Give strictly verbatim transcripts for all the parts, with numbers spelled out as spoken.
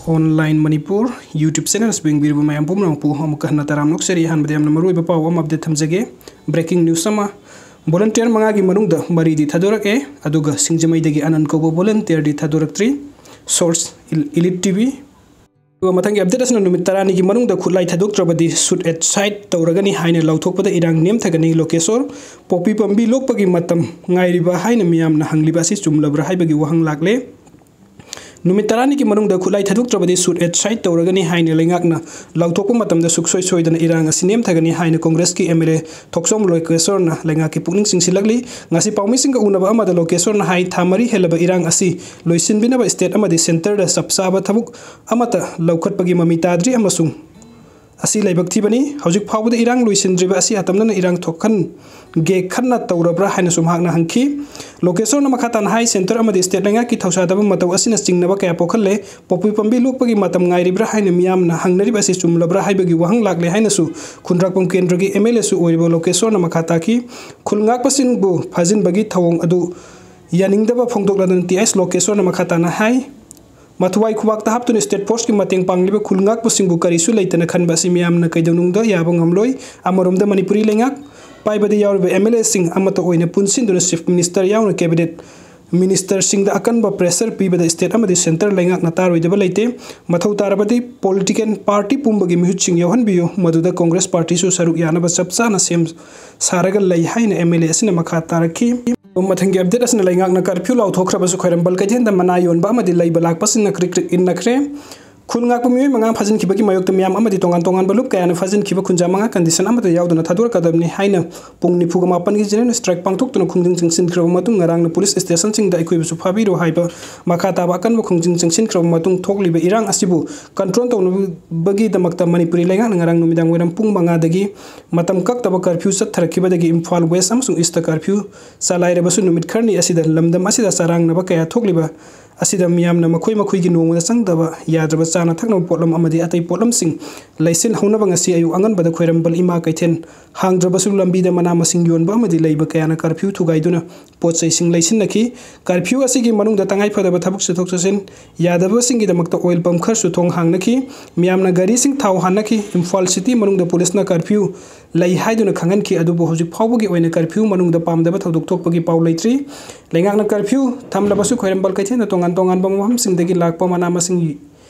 Online Manipur YouTube channel ꯑꯁꯤꯕꯨ ꯌꯦꯡꯕꯤꯔꯤꯕ ꯃꯌꯥꯝ ꯄꯨꯝꯅꯃꯛꯄꯨ ꯑꯃꯨꯛꯀ ꯍꯟꯅ ꯇꯔꯥꯝꯅ ꯑꯣꯛꯆꯔꯤ꯫ ꯑꯍꯥꯟꯕꯗ ꯌꯥꯝꯅ ꯃꯔꯨꯑꯣꯏꯕ ꯄꯥꯎ ꯑꯃ update ꯊꯝꯖꯒꯦ꯫ Breaking news ꯑꯃ, volunteer ꯃꯉꯥꯒꯤ ꯃꯅꯨꯡꯗ ꯃꯔꯤꯗꯤ ꯊꯥꯗꯣꯔꯛꯑꯦ, ꯑꯗꯨꯒ ꯁꯤꯡꯖꯃꯩꯗꯒꯤ ꯑꯅꯟ ꯀꯧꯕ volunteerꯗꯤ ꯊꯥꯗꯣꯔꯛꯇ꯭ꯔꯤ꯫ Source, ꯏꯜ-, Elite TV꯫ ꯑꯗꯨꯒ ꯃꯊꯪꯒꯤ update ꯑꯁꯤꯅ ꯅꯨꯃꯤꯠ ꯇꯔꯥꯅꯤꯒꯤ ꯃꯅꯨꯡꯗ ꯈꯨꯠꯂꯥꯏ ꯊꯥꯗꯣꯛꯇ꯭ꯔꯕꯗꯤ shoot at sight ꯇꯧꯔꯒꯅꯤ ꯍꯥꯏꯅ ꯂꯥꯎꯊꯣꯛꯄꯗ ꯏꯔꯥꯡ ꯅꯦꯝꯊꯒꯅꯤ꯫ ꯂꯣꯀꯦꯁꯣꯔ ꯄꯣꯄꯤ ꯄꯥꯝꯕꯤ ꯂꯣꯛꯄꯒꯤ ꯃꯇꯝ ꯉꯥꯏꯔꯤꯕ ꯍꯥꯏꯅ ꯃꯤꯌꯥꯝꯅ ꯍꯪꯂꯤꯕ ꯑꯁꯤ ꯆꯨꯝꯂꯕ꯭ꯔꯥ ꯍꯥꯏꯕꯒꯤ ꯋꯥꯍꯪ ꯂꯥꯛꯂꯦ꯫ ꯅꯨꯃꯤꯠ ꯇꯔꯥꯅꯤꯒꯤ ꯃꯅꯨꯡꯗ ꯈꯨꯠꯂꯥꯏ ꯊꯥꯗꯣꯛꯇ꯭ꯔꯕꯗꯤ shoot at sight ꯇꯧꯔꯒꯅꯤ ꯍꯥꯏꯅ ꯂꯩꯉꯥꯛꯅ ꯂꯥꯎꯊꯣꯛꯄ ꯃꯇꯝꯗ ꯁꯨꯡꯁꯣꯏ ꯁꯣꯏꯗꯅ ꯏꯔꯥꯡ ꯑꯁꯤ ꯅꯦꯝꯊꯒꯅꯤ ꯍꯥꯏꯅ ꯀꯣꯡꯒ꯭ꯔꯦꯁꯀꯤ MLA ꯊꯣꯛꯆꯣꯝ ꯂꯣꯀꯦꯁꯣꯔꯅ ꯂꯩꯉꯥꯛꯀꯤ ꯄꯨꯛꯅꯤꯡ ꯆꯤꯡꯁꯤꯜꯂꯛꯂꯤ꯫ ꯉꯁꯤ ꯄꯥꯎꯃꯤꯁꯤꯡꯒ ꯎꯅꯕ ꯑꯃꯗ ꯂꯣꯀꯦꯁꯣꯔꯅ ꯍꯥꯏ, ꯊꯥ ꯃꯔꯤ ꯍꯦꯜꯂꯕ ꯏꯔꯥꯡ ꯑꯁꯤ ꯂꯣꯏꯁꯤꯟꯕꯤꯅꯕ state ꯑꯃꯗꯤ centreꯗ ꯆꯞ ꯆꯥꯕ ꯊꯕꯛ ꯑꯃꯠꯇ ꯂꯧꯈꯠꯄꯒꯤ ꯃꯃꯤ ꯇꯥꯗ꯭ꯔꯤ ꯑꯃꯁꯨꯡ ꯑꯁꯤ ꯂꯥꯏꯕꯛ ꯊꯤꯕꯅꯤ꯫ ꯍꯧꯖꯤꯛ ꯐꯥꯎꯕꯗ ꯏꯔꯥꯡ ꯂꯣꯏꯁꯤꯟꯗ꯭ꯔꯤꯕ ꯑꯁꯤ ꯑꯇꯝꯅꯅ ꯏꯔꯥꯡ ꯊꯣꯛꯍꯟꯒꯦ ꯈꯟꯅ ꯇꯧꯔꯕ꯭ꯔꯥ ꯍꯥꯏꯅꯁꯨ ꯃꯍꯥꯛꯅ ꯍꯪꯈꯤ꯫ ꯂꯣꯀꯦꯁꯣꯔꯅ ꯃꯈꯥ ꯇꯥꯅ ꯍꯥꯏ, centre ꯑꯃꯗꯤ state ꯂꯩꯉꯥꯛꯀꯤ ꯊꯧꯁꯥꯗꯕ ꯃꯇꯧ ꯑꯁꯤꯅ ꯆꯤꯡꯅꯕ ꯀꯌꯥ ꯄꯣꯛꯍꯜꯂꯦ꯫ ꯄꯣꯄꯤ ꯄꯥꯝꯕꯤ ꯂꯣꯛꯄꯒꯤ ꯃꯇꯝ ꯉꯥꯏꯔꯤꯕ꯭ꯔꯥ ꯍꯥꯏꯅ ꯃꯤꯌꯥꯝꯅ ꯍꯪꯅꯔꯤꯕ ꯑꯁꯤ ꯆꯨꯝꯂꯕ꯭ꯔꯥ ꯍꯥꯏꯕꯒꯤ ꯋꯥꯍꯪ ꯂꯥꯛꯂꯦ ꯍꯥꯏꯅꯁꯨ ꯈꯨꯟꯗ꯭ꯔꯥꯛꯄꯝ ꯀꯦꯟꯗ꯭ꯔꯒꯤ MLAꯁꯨ ꯑꯣꯏꯔꯤꯕ ꯂꯣꯀꯦꯁꯣꯔꯅ ꯃꯈꯥ ꯇꯥꯈꯤ꯫ ꯈꯨꯜ ꯉꯥꯛꯄꯁꯤꯡꯕꯨ ꯐꯥꯖꯤꯟꯕꯒꯤ ꯊꯧꯑꯣꯡ ꯑꯗꯨ ꯌꯥꯅꯤꯡꯗꯕ ꯐꯣꯡꯗꯣꯛꯂꯗꯨꯅ ꯇꯤ ꯑꯦꯁ ꯂꯣꯀꯦꯁꯣꯔꯅ ꯃꯈꯥ ꯇꯥꯅ ꯍꯥꯏ, ꯃꯊ꯭ꯋꯥꯏ ꯈꯨꯕꯥꯛꯇ ꯍꯥꯞꯇꯨꯅ state forceꯀꯤ ꯃꯇꯦꯡ ꯄꯥꯡꯂꯤꯕ ꯈꯨꯜ ꯉꯥꯛꯄꯁꯤꯡꯕꯨ ꯀꯔꯤꯁꯨ ꯂꯩꯇꯅ ꯈꯟꯕ ꯑꯁꯤ ꯃꯤꯌꯥꯝꯅ ꯀꯩꯗꯧꯅꯨꯡꯗ ꯌꯥꯕ ꯉꯝꯂꯣꯏ꯫ ꯑꯃꯔꯣꯝꯗ ꯃꯅꯤꯄꯨꯔꯤ ꯂꯩꯉꯥꯛ ꯄꯥꯏꯕꯗ ꯌꯥꯎꯔꯤꯕ MLAꯁꯤꯡ ꯑꯃꯠꯇ ꯑꯣꯏꯅ ꯄꯨꯟꯁꯤꯟꯗꯨꯅ Chief Minister ꯌꯥꯎꯅ cabinet ministerꯁꯤꯡꯗ ꯑꯀꯟꯕ pressure ꯄꯤꯕꯗ state ꯑꯃꯗꯤ centre ꯂꯩꯉꯥꯛꯅ ꯇꯥꯔꯣꯏꯗꯕ ꯂꯩꯇꯦ꯫ ꯃꯊꯧ ꯇꯥꯔꯕꯗꯤ political party ꯄꯨꯝꯕꯒꯤ ꯃꯤꯍꯨꯠꯁꯤꯡ ꯌꯥꯎꯍꯟꯕꯤꯌꯨ, ꯃꯗꯨꯗ ꯀꯣꯡꯒ꯭ꯔꯦꯁ partyꯁꯨ ꯁꯔꯨꯛ ꯌꯥꯅꯕ ꯆꯞ ꯆꯥꯅ ꯁꯦꯝ ꯁꯥꯔꯒ ꯂꯩ ꯍꯥꯏꯅ MLA ꯑꯁꯤꯅ ꯃꯈꯥ ꯇꯥꯔꯛꯈꯤ꯫ ꯃꯊꯪꯒꯤ update ꯑꯁꯤꯅ ꯂꯩꯉꯥꯛꯅ curfew ꯂꯥꯎꯊꯣꯛꯈ꯭ꯔꯕꯁꯨ ꯈ꯭ꯋꯥꯏꯔꯝꯕꯟ ꯀꯩꯊꯦꯜꯗ ꯃꯅꯥ ꯌꯣꯟꯕ ꯑꯃꯗꯤ ꯂꯩꯕ ꯂꯥꯛꯄꯁꯤꯡꯅ ꯀ꯭ꯔꯤꯛ ꯀ꯭ꯔꯤꯛ ꯏꯟꯅꯈ꯭ꯔꯦ꯫ ꯈꯨꯜ ꯉꯥꯛꯄ ꯃꯤꯑꯣꯏ ꯃꯉꯥ ꯐꯥꯖꯤꯟꯈꯤꯕꯒꯤ ꯃꯥꯌꯣꯛꯇ ꯃꯤꯌꯥꯝ ꯑꯃꯗꯤ ꯇꯣꯉꯥꯟ ꯇꯣꯉꯥꯟꯕ ꯂꯨꯞ ꯀꯌꯥꯅ ꯐꯥꯖꯤꯟꯈꯤꯕ ꯈꯨꯟꯖꯥ ꯃꯉꯥ condition ꯑꯃꯠꯇ ꯌꯥꯎꯗꯅ ꯊꯥꯗꯣꯔꯛꯀꯗꯕꯅꯤ ꯍꯥꯏꯅ ꯄꯨꯡ ꯅꯤꯐꯨꯒ ꯃꯥꯄꯟꯒꯤ general strike ꯄꯥꯡꯊꯣꯛꯇꯨꯅ ꯈꯣꯡꯖꯪ ꯆꯪꯁꯤꯟꯈ꯭ꯔꯕ ꯃꯇꯨꯡ ꯉꯔꯥꯡꯅ police stationꯁꯤꯡꯗ ꯑꯩꯈꯣꯏꯕꯨꯁꯨ ꯐꯥꯕꯤꯔꯣ ꯍꯥꯏꯕ ꯃꯈꯥ ꯇꯥꯕ ꯑꯀꯟꯕ ꯈꯣꯡꯖꯪ ꯆꯪꯁꯤꯟꯈ꯭ꯔꯕ ꯃꯇꯨꯡ ꯊꯣꯛꯂꯤꯕ ꯏꯔꯥꯡ ꯑꯁꯤꯕꯨ control ꯇꯧꯅꯕꯒꯤꯗꯃꯛꯇ ꯃꯅꯤꯄꯨꯔꯤ ꯂꯩꯉꯥꯛꯅ ꯉꯔꯥꯡ ꯅꯨꯃꯤꯗꯥꯡ ꯋꯥꯏꯔꯝ ꯄꯨꯡ ꯃꯉꯥꯗꯒꯤ ꯃꯇꯝ ꯀꯛꯇꯕ curfew ꯆꯠꯊꯔꯛꯈꯤꯕꯗꯒꯤ ꯏꯝꯐꯥꯜ West ꯑꯃꯁꯨꯡ Eastꯇ curfew ꯆꯂꯥꯏꯔꯕꯁꯨ ꯅꯨꯃꯤꯠ ꯈꯔꯅꯤ ꯑꯁꯤꯗ ꯂꯝꯗꯝ ꯑꯁꯤꯗ ꯆꯔꯥꯡꯅꯕ ꯀꯌꯥ ꯊꯣꯛꯂꯤꯕ ꯑꯁꯤꯗ ꯃꯤꯌꯥꯝꯅ ꯃꯈꯣꯏ ꯃꯈꯣꯏꯒꯤ ꯅꯣꯡꯃꯗ ꯆꯪꯗꯕ ꯌꯥꯗ꯭ꯔꯕ ꯆꯥꯅ ꯊꯛꯅꯕ ꯄꯣꯠꯂꯝ ꯑꯃꯗꯤ ꯑꯇꯩ ꯄꯣꯠꯂꯝꯁꯤꯡ ꯂꯩꯁꯤꯜꯍꯧꯅꯕ ꯉꯁꯤ ꯑꯌꯨꯛ ꯑꯉꯟꯕꯗ ꯈ꯭ꯋꯥꯏꯔꯝꯕꯟ ꯏꯃꯥ ꯀꯩꯊꯦꯜ ꯍꯥꯡꯗ꯭ꯔꯕꯁꯨ ꯂꯝꯕꯤꯗ ꯃꯅꯥ ꯃꯁꯤꯡ ꯌꯣꯟꯕ ꯑꯃꯗꯤ ꯂꯩꯕ ꯀꯌꯥꯅ ꯀꯥꯔꯐ꯭ꯌꯨ ꯊꯨꯒꯥꯏꯗꯨꯅ ꯄꯣꯠ ꯆꯩꯁꯤꯡ ꯂꯩꯁꯤꯟꯅꯈꯤ꯫ ꯀꯥꯔꯐ꯭ꯌꯨ ꯑꯁꯤꯒꯤ ꯃꯅꯨꯡꯗ ꯇꯉꯥꯏꯐꯗꯕ ꯊꯕꯛ ꯆꯠꯊꯣꯛ ꯆꯠꯁꯤꯟ ꯌꯥꯗꯕꯁꯤꯡꯒꯤꯗꯃꯛꯇ ꯑꯣꯏꯜ ꯄꯝ ꯈꯔꯁꯨ ꯊꯣꯡ ꯍꯥꯡꯅꯈꯤ꯫ ꯃꯤꯌꯥꯝꯅ ꯒꯥꯔꯤꯁꯤꯡ ꯊꯥꯎ ꯍꯥꯟꯅꯈꯤ꯫ ꯏꯝꯐꯥꯜ ꯁꯤꯇꯤ ꯃꯅꯨꯡꯗ ꯄꯨꯂꯤꯁꯅ ꯀꯥꯔꯐ꯭ꯌꯨ ꯂꯩ ꯍꯥꯏꯗꯨꯅ ꯈꯪꯍꯟꯈꯤ, ꯑꯗꯨꯕꯨ ꯍꯧꯖꯤꯛ ꯐꯥꯎꯕꯒꯤ ꯑꯣꯏꯅ ꯀꯥꯔꯐ꯭ꯌꯨ ꯃꯅꯨꯡꯗ ꯄꯥꯝꯗꯕ ꯊꯧꯗꯣꯛ ꯊꯣꯛꯄꯒꯤ ꯄꯥꯎ ꯂꯩꯇ꯭ꯔꯤ꯫ ꯂꯩꯉꯥꯛꯅ ꯀꯥꯔꯐ꯭ꯌꯨ ꯊꯝꯂꯕꯁꯨ ꯈ꯭ꯋꯥꯏꯔꯝꯕꯟ ꯀꯩꯊꯦꯜꯗ ꯇꯣꯉꯥꯟ ꯇꯣꯉꯥꯟꯕ ꯃꯐꯝꯁꯤꯡꯗꯒꯤ ꯂꯥꯛꯄ ꯃꯅꯥ ꯃꯁꯤꯡ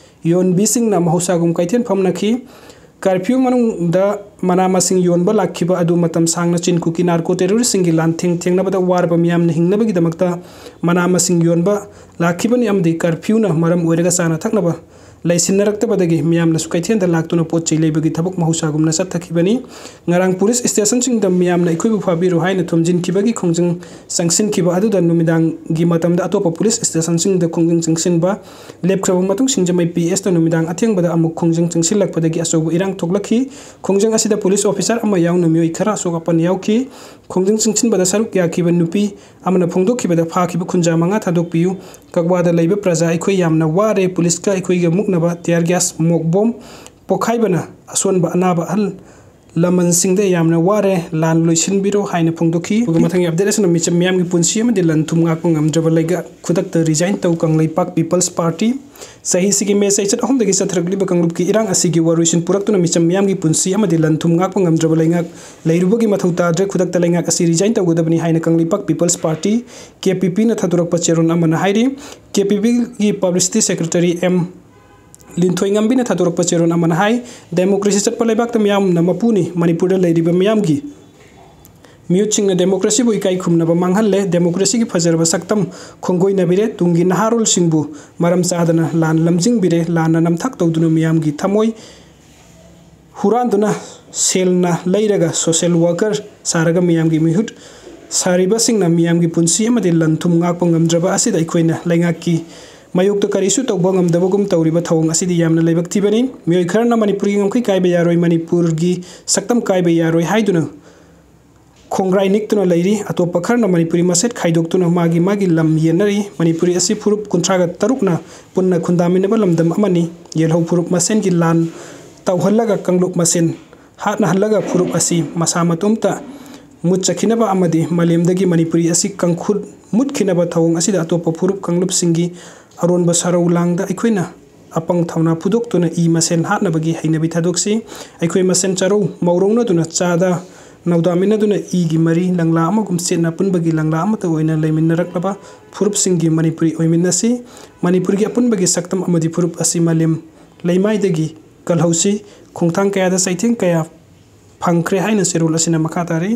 ꯌꯣꯟꯕꯤꯁꯤꯡꯅ ꯃꯍꯧꯁꯥꯒꯨꯝ ꯀꯩꯊꯦꯜ ꯐꯝꯅꯈꯤ꯫ ꯀꯥꯔꯐ꯭ꯌꯨ ꯃꯅꯨꯡꯗ ꯃꯅꯥ ꯃꯁꯤꯡ ꯌꯣꯟꯕ ꯂꯥꯛꯈꯤꯕ ꯑꯗꯨ ꯃꯇꯝ ꯁꯥꯡꯅ ꯆꯤꯟ ꯀꯨꯀꯤ ꯅꯥꯔꯀꯣ ꯇꯦꯔꯣꯔꯤꯁꯁꯤꯡꯒꯤ ꯂꯥꯟ ꯊꯦꯡ ꯊꯦꯡꯅꯕꯗ ꯋꯥꯔꯕ ꯃꯤꯌꯥꯝꯅ ꯍꯤꯡꯅꯕꯒꯤꯗꯃꯛꯇ ꯃꯅꯥ ꯃꯁꯤꯡ ꯌꯣꯟꯕ ꯂꯥꯛꯈꯤꯕꯅꯤ ꯑꯃꯗꯤ ꯀꯥꯔꯐ꯭ꯌꯨꯅ ꯃꯔꯝ ꯑꯣꯏꯔꯒ ꯆꯥꯅ ꯊꯛꯅꯕ ꯂꯩꯁꯤꯟꯅꯔꯛꯇꯕꯗꯒꯤ ꯃꯤꯌꯥꯝꯅꯁꯨ ꯀꯩꯊꯦꯜꯗ ꯂꯥꯛꯇꯨꯅ ꯄꯣꯠ ꯆꯩ ꯂꯩꯕꯒꯤ ꯊꯕꯛ ꯃꯍꯧꯁꯥꯒꯨꯝꯅ ꯆꯠꯊꯈꯤꯕꯅꯤ꯫ ꯉꯔꯥꯡ ꯄꯨꯂꯤꯁ ꯁ꯭ꯇꯦꯁꯟꯁꯤꯡꯗ ꯃꯤꯌꯥꯝꯅ ꯑꯩꯈꯣꯏꯕꯨ ꯐꯥꯕꯤꯔꯨ ꯍꯥꯏꯅ ꯊꯣꯝꯖꯤꯟꯈꯤꯕꯒꯤ ꯈꯣꯡꯖꯪ ꯆꯪꯁꯤꯟꯈꯤꯕ ꯑꯗꯨꯗ ꯅꯨꯃꯤꯗꯥꯡꯒꯤ ꯃꯇꯝꯗ ꯑꯇꯣꯞꯄ ꯄꯨꯂꯤꯁ ꯁ꯭ꯇꯦꯁꯟꯁꯤꯡꯗ ꯈꯣꯡꯖꯪ ꯆꯪꯁꯤꯟꯕ ꯂꯦꯞꯈ꯭ꯔꯕ ꯃꯇꯨꯡ ꯁꯤꯡꯖꯃꯩ ꯄꯤ ꯑꯦꯁꯇ ꯅꯨꯃꯤꯗꯥꯡ ꯑꯊꯦꯡꯕꯗ ꯑꯃꯨꯛ ꯈꯣꯡꯖꯪ ꯆꯪꯁꯤꯜꯂꯛꯄꯗꯒꯤ ꯑꯆꯧꯕ ꯏꯔꯥꯡ ꯊꯣꯛꯂꯛꯈꯤ꯫ ꯈꯣꯡꯖꯪ ꯑꯁꯤꯗ ꯄꯨꯂꯤꯁ ꯑꯣꯐꯤꯁꯥꯔ ꯑꯃ ꯌꯥꯎꯅ ꯃꯤꯑꯣꯏ ꯈꯔ ꯑꯁꯣꯛ ꯑꯄꯟ ꯌꯥꯎꯈꯤ꯫ ꯈꯣꯡꯖꯪ ꯆꯪꯁꯤꯟꯕꯗ ꯁꯔꯨꯛ ꯌꯥꯈꯤꯕ ꯅꯨꯄꯤ ꯑꯃꯅ ꯐꯣꯡꯗꯣꯛꯈꯤꯕꯗ ꯐꯥꯈꯤꯕ ꯈꯨꯟꯖꯥ ꯃꯉꯥ ꯊꯥꯗꯣꯛꯄꯤꯌꯨ꯫ ꯀꯛꯋꯥꯗ ꯂꯩꯕ ꯄ꯭ꯔꯖꯥ ꯑꯩꯈꯣꯏ ꯌꯥꯝꯅ ꯋꯥꯔꯦ꯫ ꯄꯨꯂꯤꯁꯀ ꯑꯩꯈꯣꯏꯒ ꯃꯨꯛꯅꯕ ꯇꯤꯌꯥꯔ ꯒ꯭ꯌꯥꯁ, ꯃꯣꯛ ꯕꯣꯝ ꯄꯣꯈꯥꯏꯕꯅ ꯑꯁꯣꯟꯕ ꯑꯅꯥꯕ ꯑꯍꯜ ꯂꯃꯟꯁꯤꯡꯗ ꯌꯥꯝꯅ ꯋꯥꯔꯦ꯫ ꯂꯥꯟ ꯂꯣꯏꯁꯤꯟꯕꯤꯔꯣ ꯍꯥꯏꯅ ꯐꯣꯡꯗꯣꯛꯈꯤ꯫ ꯑꯗꯨꯒ ꯃꯊꯪꯒꯤ ꯑꯞꯗꯦꯠ ꯑꯁꯤꯅ ꯃꯤꯆꯝ ꯃꯤꯌꯥꯝꯒꯤ ꯄꯨꯟꯁꯤ ꯑꯃꯗꯤ ꯂꯟ ꯊꯨꯝ ꯉꯥꯛꯄ ꯉꯝꯗ꯭ꯔꯕ ꯂꯩꯉꯥꯛ ꯈꯨꯗꯛꯇ ꯔꯤꯖꯥꯏꯟ ꯇꯧ ꯀꯪꯂꯩꯄꯥꯛ ꯄꯤꯄꯜꯁ ꯄꯥꯔꯇꯤ꯫ ꯆꯍꯤꯁꯤꯒꯤ ꯃꯦ ꯆꯩꯆꯠ ꯑꯍꯨꯝꯗꯒꯤ ꯆꯠꯊꯔꯛꯂꯤꯕ ꯀꯥꯡꯂꯨꯞꯀꯤ ꯏꯔꯥꯡ ꯑꯁꯤꯒꯤ ꯋꯥꯔꯣꯏꯁꯤꯟ ꯄꯨꯔꯛꯇꯨꯅ ꯃꯤꯆꯝ ꯃꯤꯌꯥꯝꯒꯤ ꯄꯨꯟꯁꯤ ꯑꯃꯗꯤ ꯂꯟ ꯊꯨꯝ ꯉꯥꯛꯄ ꯉꯝꯗ꯭ꯔꯕ ꯂꯩꯉꯥꯛ ꯂꯩꯔꯨꯕꯒꯤ ꯃꯊꯧ ꯇꯥꯗ꯭ꯔꯦ꯫ ꯈꯨꯗꯛꯇ ꯂꯩꯉꯥꯛ ꯑꯁꯤ ꯔꯤꯖꯥꯏꯟ ꯇꯧꯒꯗꯕꯅꯤ ꯍꯥꯏꯅ Kangleipak peoples party, K P ꯄꯤꯅ ꯊꯥꯗꯣꯔꯛꯄ ꯆꯦꯔꯣꯜ ꯑꯃꯅ ꯍꯥꯏꯔꯤ꯫ ꯀꯦ ꯄꯤ ꯄꯤꯒꯤ ꯄꯕ꯭ꯂꯤꯁꯤꯇꯤ ꯁꯦꯀ꯭ꯔꯦꯇꯔꯤ ꯑꯦꯝ ꯂꯤꯟꯊꯣꯏꯉꯝꯕꯤꯅ ꯊꯥꯗꯣꯔꯛꯄ ꯆꯦꯔꯣꯜ ꯑꯃꯅ ꯍꯥꯏ, ꯗꯦꯃꯣꯀ꯭ꯔꯦꯁꯤ ꯆꯠꯄ ꯂꯩꯕꯥꯛꯇ ꯃꯤꯌꯥꯝꯅ ꯃꯄꯨꯅꯤ꯫ ꯃꯅꯤꯄꯨꯔꯗ ꯂꯩꯔꯤꯕ ꯃꯤꯌꯥꯝꯒꯤ ꯃꯤꯍꯨꯠꯁꯤꯡꯅ ꯗꯦꯃꯣꯀ꯭ꯔꯦꯁꯤꯕꯨ ꯏꯀꯥꯏ ꯈꯨꯝꯅꯕ ꯃꯥꯡꯍꯜꯂꯦ꯫ ꯗꯦꯃꯣꯀ꯭ꯔꯦꯁꯤꯒꯤ ꯐꯖꯔꯕ ꯁꯛꯇꯝ ꯈꯣꯡꯒꯣꯏꯅꯕꯤꯔꯦ꯫ ꯇꯨꯡꯒꯤ ꯅꯍꯥꯔꯣꯜꯁꯤꯡꯕꯨ ꯃꯔꯝ ꯆꯥꯗꯅ ꯂꯥꯟ ꯂꯝꯖꯤꯡꯕꯤꯔꯦ꯫ ꯂꯥꯟꯅ ꯅꯝꯊꯥꯛ ꯇꯧꯗꯨꯅ ꯃꯤꯌꯥꯝꯒꯤ ꯊꯃꯣꯏ ꯍꯨꯔꯥꯟꯗꯨꯅ ꯁꯦꯜꯅ ꯂꯩꯔꯒ ꯁꯣꯁꯦꯜ ꯋꯥꯀꯔ ꯁꯥꯔꯒ ꯃꯤꯌꯥꯝꯒꯤ ꯃꯤꯍꯨꯠ ꯁꯥꯔꯤꯕꯁꯤꯡꯅ ꯃꯤꯌꯥꯝꯒꯤ ꯄꯨꯟꯁꯤ ꯑꯃꯗꯤ ꯂꯟ ꯊꯨꯝ ꯉꯥꯛꯄ ꯉꯝꯗ꯭ꯔꯕ ꯑꯁꯤꯗ ꯑꯩꯈꯣꯏꯅ ꯂꯩꯉꯥꯛꯀꯤ ꯃꯥꯌꯣꯛꯇ ꯀꯔꯤꯁꯨ ꯇꯧꯕ ꯉꯝꯗꯕꯒꯨꯝ ꯇꯧꯔꯤꯕ ꯊꯧꯑꯣꯡ ꯑꯁꯤꯗꯤ ꯌꯥꯝꯅ ꯂꯥꯏꯕꯛ ꯊꯤꯕꯅꯤ꯫ ꯃꯤꯑꯣꯏ ꯈꯔꯅ ꯃꯅꯤꯄꯨꯔꯒꯤ ꯉꯝꯈꯩ ꯀꯥꯏꯕ ꯌꯥꯔꯣꯏ, ꯃꯅꯤꯄꯨꯔꯒꯤ ꯁꯛꯇꯝ ꯀꯥꯏꯕ ꯌꯥꯔꯣꯏ ꯍꯥꯏꯗꯨꯅ ꯈꯣꯡꯒ꯭ꯔꯥꯏ ꯅꯤꯛꯇꯨꯅ ꯂꯩꯔꯤ꯫ ꯑꯇꯣꯞꯄ ꯈꯔꯅ ꯃꯅꯤꯄꯨꯔꯤ ꯃꯁꯦꯟ ꯈꯥꯏꯗꯣꯛꯇꯨꯅ ꯃꯥꯒꯤ ꯃꯥꯒꯤ ꯂꯝ ꯌꯦꯟꯅꯔꯤ꯫ ꯃꯅꯤꯄꯨꯔꯤ ꯑꯁꯤ ꯐꯨꯔꯨꯞ ꯀꯨꯟꯊ꯭ꯔꯥꯒ ꯇꯔꯨꯛꯅ ꯄꯨꯟꯅ ꯈꯨꯟꯗꯥꯃꯤꯟꯅꯕ ꯂꯝꯗꯝ ꯑꯃꯅꯤ꯫ ꯌꯦꯜꯍꯧ ꯐꯨꯔꯨꯞ ꯃꯁꯦꯟꯒꯤ ꯂꯥꯟ ꯇꯧꯍꯜꯂꯒ ꯀꯥꯡꯂꯨꯞ ꯃꯁꯦꯟ ꯍꯥꯠꯅꯍꯜꯂꯒ ꯐꯨꯔꯨꯞ ꯑꯁꯤ ꯃꯁꯥ ꯃꯇꯣꯝꯇ ꯃꯨꯠꯆꯈꯤꯅꯕ ꯑꯃꯗꯤ ꯃꯥꯂꯦꯝꯗꯒꯤ ꯃꯅꯤꯄꯨꯔꯤ ꯑꯁꯤ ꯀꯥꯡꯈꯨꯠ ꯃꯨꯠꯈꯤꯅꯕ ꯊꯧꯑꯣꯡ ꯑꯁꯤꯗ ꯑꯇꯣꯞꯄ ꯐꯨꯔꯨꯞ ꯀꯥꯡꯂꯨꯞꯁꯤꯡꯒꯤ ꯑꯔꯣꯟꯕ ꯁꯔꯧ ꯂꯥꯡꯗ ꯑꯩꯈꯣꯏꯅ ꯑꯄꯪ ꯊꯧꯅꯥ ꯐꯨꯗꯣꯛꯇꯨꯅ ꯏ ꯃꯁꯦꯟ ꯍꯥꯠꯅꯕꯒꯤ ꯍꯩꯅꯕꯤ ꯊꯥꯗꯣꯛꯁꯤ꯫ ꯑꯩꯈꯣꯏ ꯃꯁꯦꯟ ꯆꯔꯧ ꯃꯧꯔꯧꯅꯗꯨꯅ ꯆꯥꯗ ꯅꯧꯗꯥꯃꯤꯟꯅꯗꯨꯅ ꯏꯒꯤ ꯃꯔꯤ ꯂꯪꯂꯥ ꯑꯃꯒꯨꯝ ꯆꯦꯠꯅ ꯑꯄꯨꯟꯕꯒꯤ ꯂꯪꯂꯥ ꯑꯃꯠꯇ ꯑꯣꯏꯅ ꯂꯩꯃꯤꯟꯅꯔꯛꯂꯕ ꯐꯨꯔꯨꯞꯁꯤꯡꯒꯤ ꯃꯅꯤꯄꯨꯔꯤ ꯑꯣꯏꯃꯤꯟꯅꯁꯤ꯫ ꯃꯅꯤꯄꯨꯔꯒꯤ ꯑꯄꯨꯟꯕꯒꯤ ꯁꯛꯇꯝ ꯑꯃꯗꯤ ꯐꯨꯔꯨꯞ ꯑꯁꯤ ꯃꯥꯂꯦꯝ ꯂꯩꯃꯥꯏꯗꯒꯤ ꯀꯜꯍꯧꯁꯤ꯫ ꯈꯣꯡꯊꯥꯡ ꯀꯌꯥꯗ ꯆꯩꯊꯦꯡ ꯀꯌꯥ ꯐꯪꯈ꯭ꯔꯦ ꯍꯥꯏꯅ ꯆꯦꯔꯣꯜ ꯑꯁꯤꯅ ꯃꯈꯥ ꯇꯥꯔꯤ꯫